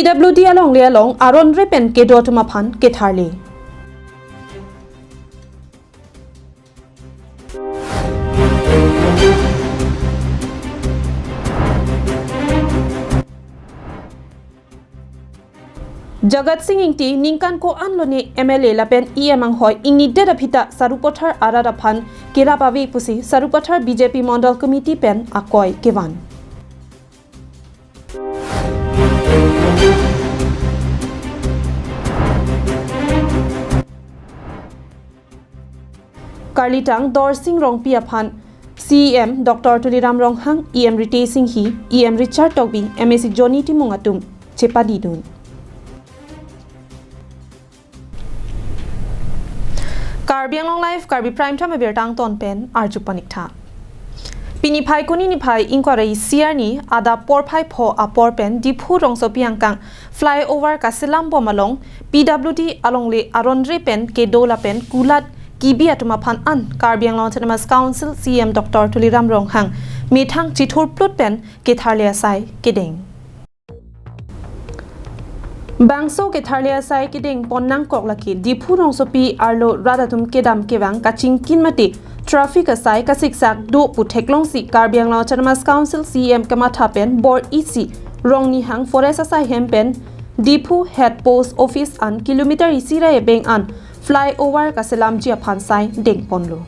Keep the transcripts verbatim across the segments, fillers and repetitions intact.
P W D alongle along aron re pen kedo atum aphan ketharle. Jagat Sing Ingti ningkan ko-an lone M L A lapen E M anghoi ingnidet aphi ta Sarupathar arat aphan kerap ave pusi Sarupathar B J P Mondol Committee pen akoi kevan. Karlitang Dorsing Rongpi aphan C E M Doctor Tuliram Ronghang, E M Ritesh Enghi, E M Richard Tokbi, M A C Johnny Timung atum chepadidun. Karbi Anglong Live, Karbi Prime Time abirta angton pen arju pon ik tha. Pini Phaikuni niphai ingkoi ra isi arni adap porphai pho apor pen Diphu rongsopi angkang flyover kaselam bom along P W D alongle aron re pen kedo lapen kulat kebi atum aphan an Karbi Anglong Autonomous Council C E M Doctor Tuliram Ronghang methang chithurplut pen ketharle asai kedeng. Bangso ketharle asai kedeng pon nangkok lake Diphu rongsopi arlo rat atum kedam kevang kachingkin mate traffic asai kasiksak do pu theklongsi Karbi Anglong Autonomous Council C E M kamatha pen bor isi Rongnihang Forest asai hem pen Diphu Head Post Office an kilometer isi ra ebeng an flyover kaselamji aphan sai dengponlo.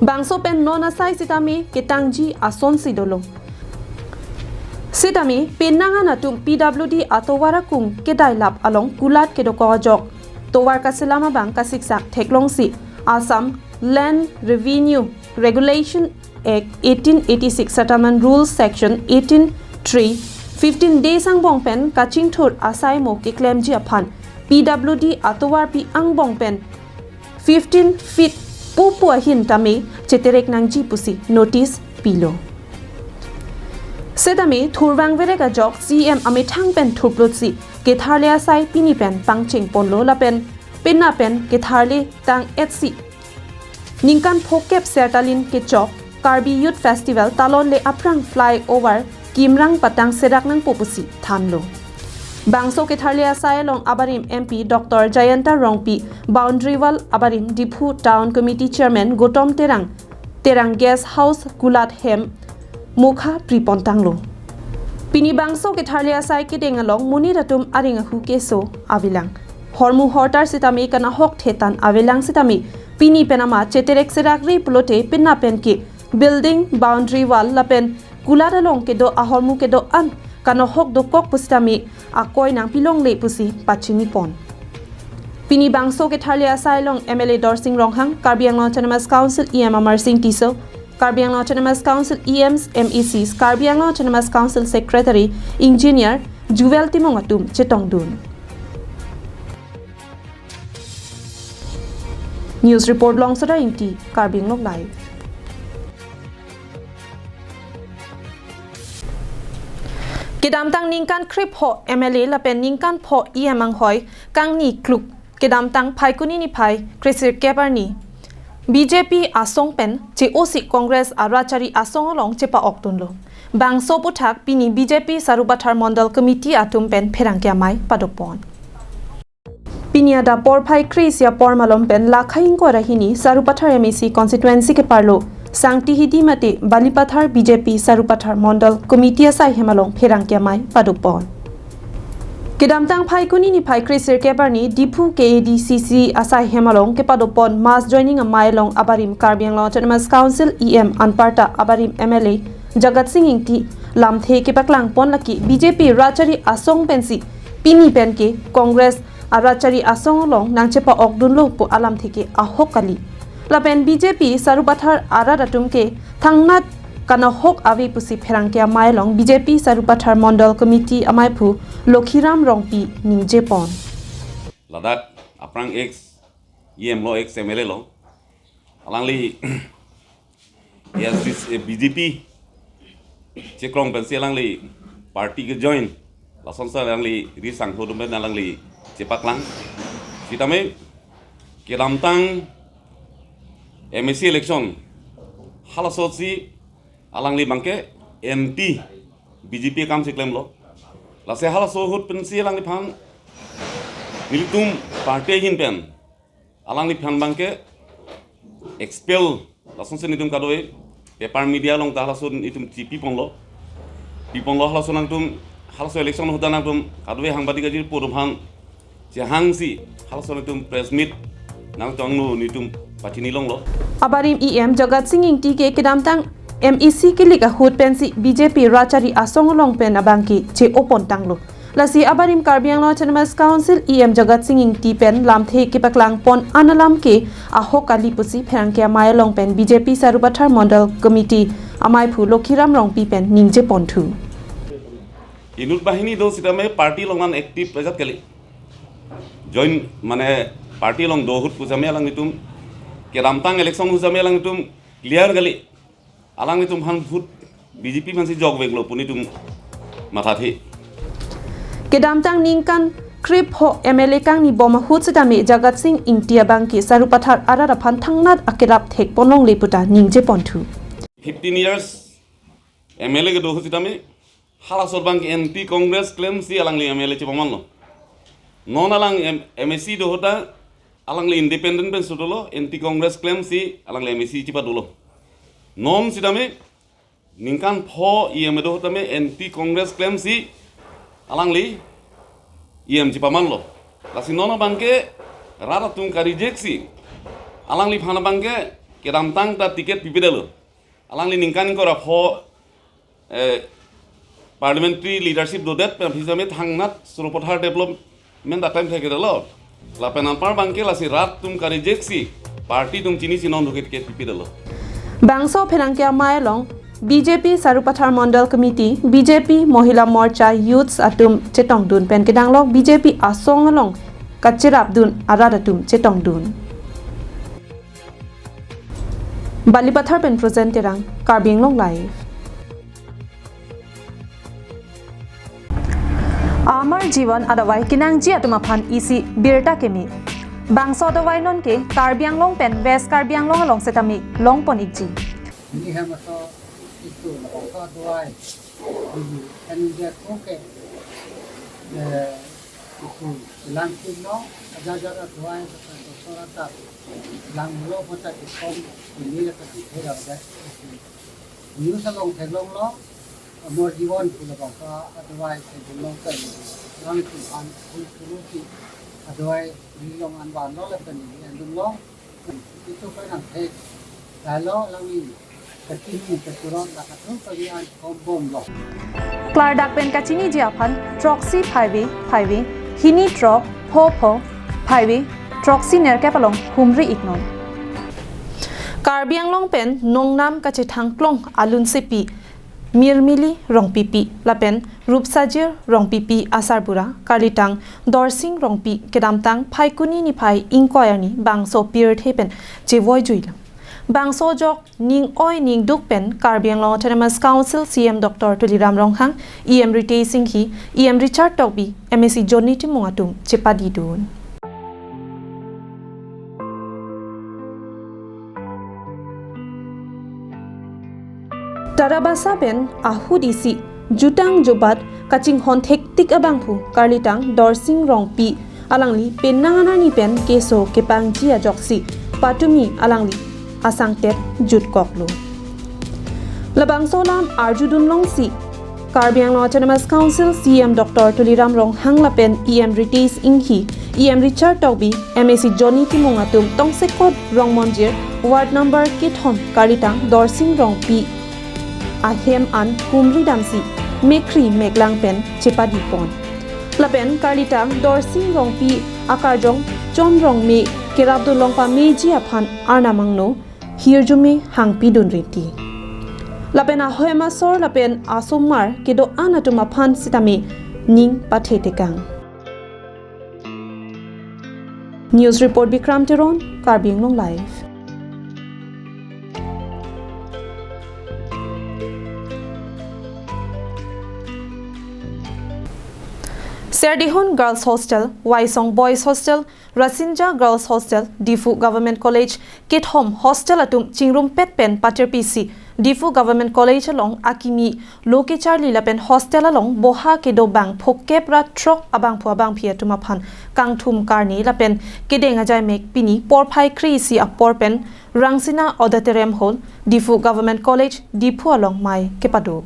Bangso pen non asai sitame ketangji asonsi dolo. Sitame penang an atum P W D atovar akung kedailap along kulat kedokok ajok tovar kaselam abang kasiksak theklongsi Assam Land Revenue Regulation Act eighteen eighty-six Settlement Rules Section eighteen three, fifteen days angbong pen kachingthur asai mo keklemji aphan P W D atovarpi angbong pen fifteen feet pupu ahin tame cheterek nangji pusi notice pilo. Setame thurvang verek ajok C E M amethang pen thurplutsi ketharle asai pini pen pangcheng ponlo lapen penap pen ketharle tang-etsi ningkan phokep sertalin kechok Karbi Youth Festival talonle aphrang flyover kimrang patang serak nangpo pusi thanlo. Bangso ketharle asai along abarim M P Doctor Jayanta Rongpi, boundary wall abarim Diphu Town Committee Chairman Gautam Terang, Terang Guest House kulat hem mokha pripontanglo. Pini bangso ketharle asai kedeng along monit atum aring ahu keso avelang. Hormu hortar sitame kanahok thetan avelang sitame pini pen ama cheterek serak ri pulote penap pen ke building, boundary wall lapen kulat along kedo ahormu kedo an kanahok dokok pusitame akoi nangpilongle pusi pachini pon. Pini bangso ketharle asai along M L A Dorsing Ronghang, Karbi Anglong Autonomous Council E M Amarsing Tisso, Karbi Anglong Autonomous Council E Ms, M A Cs, Karbi Anglong Autonomous Council Secretary, Engineer Jewel Timung atum chetongdun. News report Longsoda Ingti, Karbi Anglong Live. Kedamtang ningkan krepho M L A lapen ningkan pho E M anghoi kangni kluk kedamtang Phaikuni niphai kresirkep arni B J P asong pen che-osi Congress arat chari asong along chepa-okdunlo. Bangso aputhak pini B J P Sarupathar Mondol Committee atum pen pherangke amei padopon. Pini adap porphai kre-isi apor malom pen lakha ingkoi ra hini Sarupathar M A C constituency keparlo Sangti Hidi mate Balipathar B J P Sarupathar Mondol Committee asai hem along pherangke amei padopon. Kedamtang Phaikuni niphai kresirkep arni Diphu K A D C C asai hem along kepadopon mass joining amei along abarim Karbi Anglong Autonomous Council E M anparta abarim M L A Jagat Sing Ingti lamthe kepaklangpon lake B J P rat chari asong pensi pini pen ke Congress arat chari asong along nangchepa-okdunlo pu alamthe ke ahok kali. Lapen B J P Sarupathar arat atum ke thangnat kanahok ave pusi pherangke amei along B J P Sarupathar Mondol Committee ameiphu Lokhiram Rongpi ningjepon. Ladak aphrang ex E M lo, ex M L A lo. Alangli A S D C, eh, B J P chekrong pensi alangli party kejoin. Lasonsi alangli ri sangho atum pen alangli chepaklang. Sitame kedamtang M A C election halasotsi alangli abangke anti B J P akam si klemlo. Lasi halaso ahut pensi alangliphan nelitum party ahin pen alangliphan abangke expel, lasonsi nelitum kadoi paper media along ta halaso nelitum chipi ponlo. Pi ponlo halaso nangtum, halaso election ahut ta nangtum kadoi hang badi kajir pudum hang chehangsi halaso nelitum press meet nangtongno nelitum pachini longlo. Abarim E M Jagat Sing Engti ke kedamtang M A C kelik ahut pensi B J P rachari asong along pen abangke che-o pon tanglo. Lasi abarim Karbi Anglong Autonomous Council E M Jagat Sing Engti pen lamthe kepaklang pon an alam ke ahok kali pusi pherangke amei along pen B J P Sarupathar Mondol Committee ameiphu Lokhiram Rongpi pen ningje ponthu. Inut banghini do sitame party along an active ajat kali. Join mane party along do ahut pusitame alanglitum kedamtang election ahut sitame alanglitum clear kali. Alanglitum aphan vote B J P aphansi jokveklo pu nelitum mathathe. Kedamtang ningkan krepho M L A kangni bom ahut sitame Jagat Sing Engti abangke Sarupathar arat aphan thangnat akerap thek pon longle puta ningje ponthu. Fifteen years M L A kedo ahut sitame halaso abangke anti Congress klemsi alangli M L A chepamanlo. Non alang M-, M A C do ahut ta alangli independent pensi dolo, anti Congress klemsi alangli M A C chepadolo. Non sitame ningkan pho E M do ahut tame anti Congress klemsi alangli E M chepamanlo. Lasi non abangke rat atum ka-reject si alangliphan abangke kedamtang ta ticket pipedetlo. Alangli ningkan ingkoi ra pho, eh, parliamentary leadership dodet pen aphi sitame thangnat Sarupathar development that time thekdetlo. Lapen anpar abangke lasi rat atum ka-reject si party atum chinisi non do ke ticket pipedetlo. Bangso pherangke amei along B J P Sarupathar Mondol Committee, B J P Mohila Morcha Youths atum chetongdun pen kedanglok B J P asong along kacherapdun arat atum chetongdun. Balipathar pen Projen Terang, Karbi Anglong Live. Amar Jiwan adavai kenangji atum aphan isi birta keme. Bangso adavai nonke Karbi Anglong pen West Karbi Anglong along setame longpon ikji. Ini hem aso itu labangso adavai. Ini kan dia oke. Eh, itu langkin no, aja aja adavai kata doktor kata. Langlo kata ikom ini kata dikhe ada. News along theklonglo, Amar Jiwan pu labangso adavai theklong pen, langtum an phul phul si adavai ri long an vanlo lapen ni an dunglo. Itu kan ang thek. Lalo langni kachini kachurot la katu kali an kombomlo. Klardak pen kachiniji aphan throksi phaivi phaivi, hini throk pho pho phaivi, throksi nerkep along humri iknon. Karbi Anglong pen nongnam kachethangklong alunsepi Mirmili Rongpipi lapen Rupsajir Rongpipi asarbura karlitang Dorsing Rongpi kedamtang Phaikuni niphai ingkoi arni bangso pirthe pen chevoijuilo. Bangso ajok ning oi ning duk pen Karbi Anglong Autonomous Council C E M Doctor Tuliram Ronghang, E M Ritesh Enghi, E M Richard Tokbi, M A C Johnny Timung atum chepadidun. Tarabasa pen ahut isi jutang jubat kachinghon thektik abangphu karlitang Dorsing Rongpi alangli penang an arni pen keso kepangji ajoksi patumi alangli asangtet jutkoklo. Labangso alam arjudun longsi Karbi Anglong Autonomous Council C E M Doctor Tuliram Ronghang lapen E M Ritesh Enghi, E M Richard Tokbi, M A C Johnny Timung atum Tongsekot Rongmonjir, ward number kethom karlitang Dorsing Rongpi ahem an humri damsi mekkri meklang pen chepadipon. Lapen karlitang Dorsing Rongpi akarjong Chom Rongme kerapdun long pameji aphan arnam angno hirjume hangpidun riti. Lapen ahem asor lapen asomar kedo-an atum aphan sitame ning pathetekang. News report Bikram Teron, Karbi Anglong Live. Serdihun Girls Hostel, Waisong Boys Hostel, Rasinja Girls Hostel, Diphu Government College, kethom hostel atum chingrumpet pen patirpisi Diphu Government College along akimi lo kecharli lapen hostel along boha kedo bang phokep ra throk abangphu abangphi atum aphan kangthum karni lapen kedeng ajaimek pini porphai kre-isi apor pen Rangsina Auditorium Hall, Diphu Government College, Diphu along mei kepado.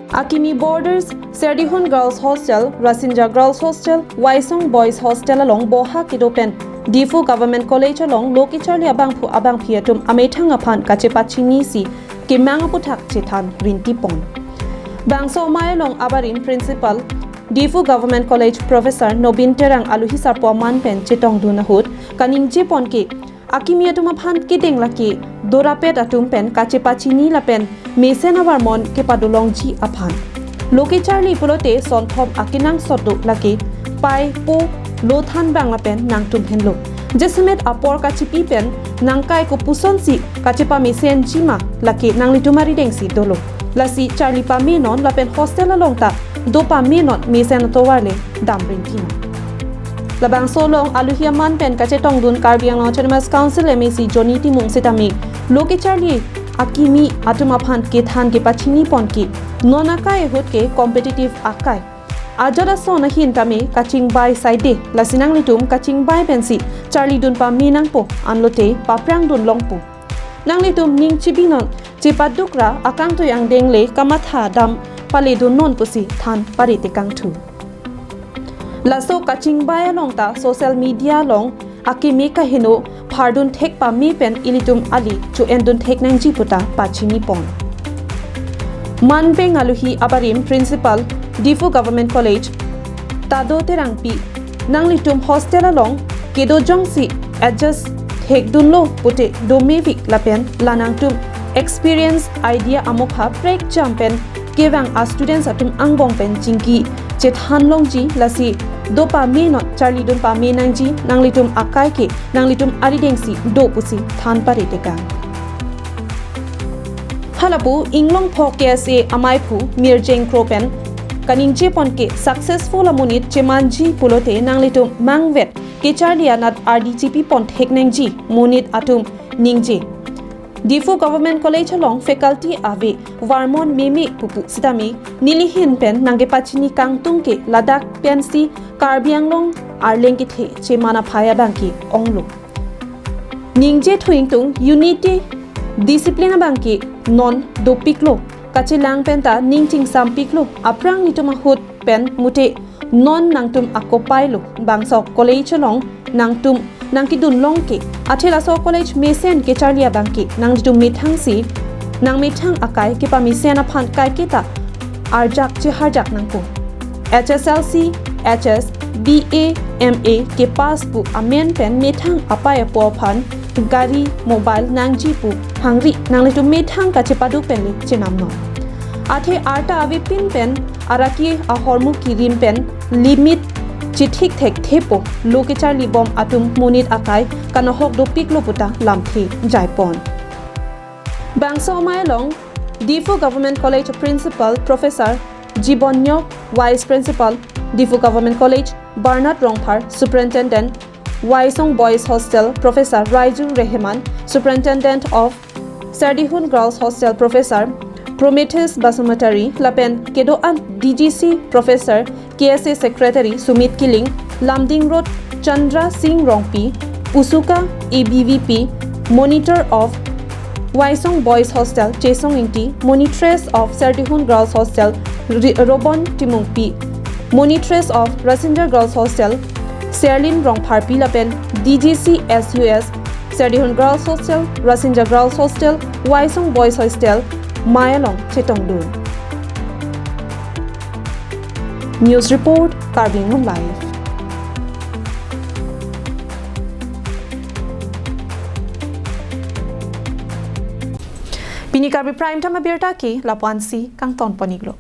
Akimi borders, Serdihun Girls Hostel, Rasinja Girls Hostel, Waisong Boys Hostel along boha kedo pen Diphu Government College along lo kecharli abangphu abangphi atum amethang aphan kachepachinisi kemang aputhak chethan rinti pon. Bangso amei along abarim Principal, Diphu Government College Professor Nobin Terang aluhi sarpo aman pen chetongdun ahut kaningje pon ke akimi atum aphan kedeng lake dorapet atum pen kachepachini lapen mesen avarmon kepadolongji aphan. Lo kecharli pulote sonthom akenangsot do lake pai po lo thanbang lapen nangtum henlo. Jasemet apor kachipi pen nangkai kopusonsi kachepamesenji ma lake nanglitum aridengsi dolo. Lasi charli pamenon lapen hostel along ta dopamenon mesen atovar le dam rinti non. Labangso along aluhi aman pen kachetongdun Karbi Anglong Autonomous Council M A C Johnny Timung sitame lo kecharli akimi atum aphan kethan kepachini pon ke non akai ahut ke competitive akai. Ajat ason ahin tame kachingbai saide, lasi nanglitum kachingbai pensi charlidun pame nangpo, anlote paprangdun longpo. Nanglitum ning chibinon, chepaduk ra akangtui angdeng le kamatha dam paledun non pusi than pare tekangthu. Laso kachingbai along ta social media along akimi kaheno phardun thek pame pen ilitum ali cho-endun thek nangji puta pachini pon. Manpeng aluhi abarim Principal, Diphu Government College, Tado Terangpi, nanglitum hostel along kedo jongsi adjust thekdunlo pute domevik lapen la nangtum experience idea amokha prekjam pen kevang a students atum angbong pen chingki chethan longji, lasi dopamenon charlidun pame nangji, nanglitum akai ke nanglitum aridengsi do pusi than pare tekang. Halapu Inglongpho K S A amaiphu Mirjeng Kro pen kaningje pon ke successful amonit chemanji pulote nanglitum mangvet kecharli anat ardi chipi pon thek nangji monit atum ningje. Diphu Government College along faculty ave, varmon meme pupu sitame nelihin pen nangkepachini kangtung ke ladak pensi Karbi Anglong arleng kethe cheman aphai abang ke onglo. Ningje thu ingtung unity, discipline abang ke non dopiklo, kachelang pen ta ning chingsampiklo, apranglitum ahut pen mute non nangtum akopailo, bangso college along nangtum nangkedun long ke, athe laso college mesen kecharli abang ke nanglitum methangsi nangmethang akai kepamesen aphan kaiketa arjak cheharjak nangpo. H S L C, H S, B A, M A kepass pu amen pen methang apai apo aphan gari, mobile nangji pu hangri, nanglitum methang kachepaduk pen le chenam non. Athe arta avepin pen araki ahormu kirim pen limit chithik thekthepo, lo kecharli bom atum monit akai kanohok dopiklo puta lamthe jaipon. Bangso amei along Diphu Government College Principal Professor Jibon Nyok, Vice Principal, Diphu Government College, Bernard Rongphar, Superintendent, Waisong Boys Hostel, Professor Raiju Rehman, Superintendent of Serdihun Girls Hostel, Professor Prometheus Basumatary, lapen kedo-an D G C, Professor, K S A Secretary Sumit Killing, Lumding Road Chandra Singh Rongpi, Usuka A B V P, Monitor of Waisong Boys Hostel Chesong Ingti, Monitress of Serdihun Girls Hostel Ri-, Robon Timungpi, Monitress of Rasinja Girls Hostel Serlin Rongpharpi lapen D G C S U S, Serdihun Girls Hostel, Rasinja Girls Hostel, Waisong Boys Hostel mei along chetongdun. News report, Karbi Anglong Live. Pini Karbi Prime Time abirta ke lapu-ansi kangton pon-iklo.